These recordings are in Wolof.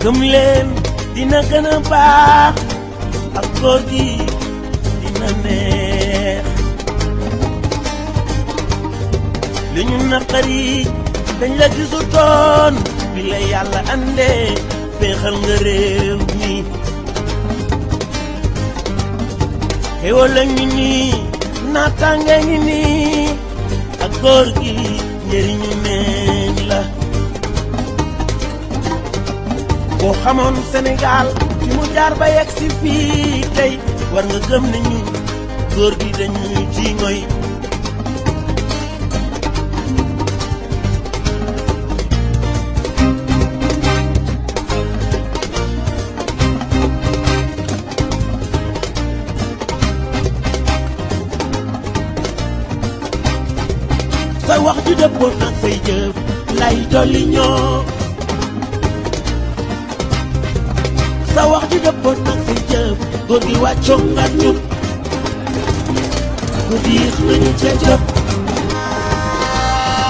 gëm leen dina gën a baax ak góor gi dina neex li ñu naqari dañ la gisutoon bi la yàlla andee féexal nga réew mi xéwal la ngi nii naataange ngi nii ak góor gi njëriñu neen la boo xamoon Sénégal fi mu jaar ba yegg si fii tey war nga gëm ne ñu góor gi dañuy ci ngoy sa wax ju dëppoon ak say jëf lay dolli ñoo sa wax ju dëppoon ak say jëf góor gi wàccoo nga ñun góor gi yéex nañu cee jot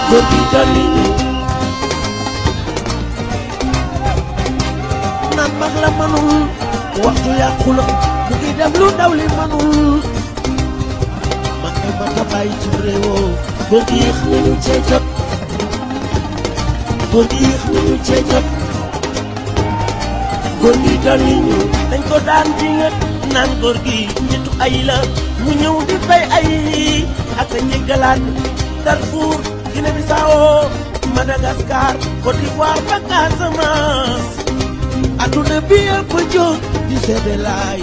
góor gi dolli ñu naan mag la manul waxtu yàqu la mu ngi def lu ndaw li manul mag ay mata bàyyi ci réewoo góor gi yéex nañu cee jot góor gi yéex nañu cee jot góor gi dolli ñu dañ ko daan di nga naan góor gi nitu ay la mu ñëw di fay ay ak a njëggalaat Darfour Guinée Bissau Madagascar Côte d'Ivoire ba Casamance adduna bi yëpp jóg di seede laay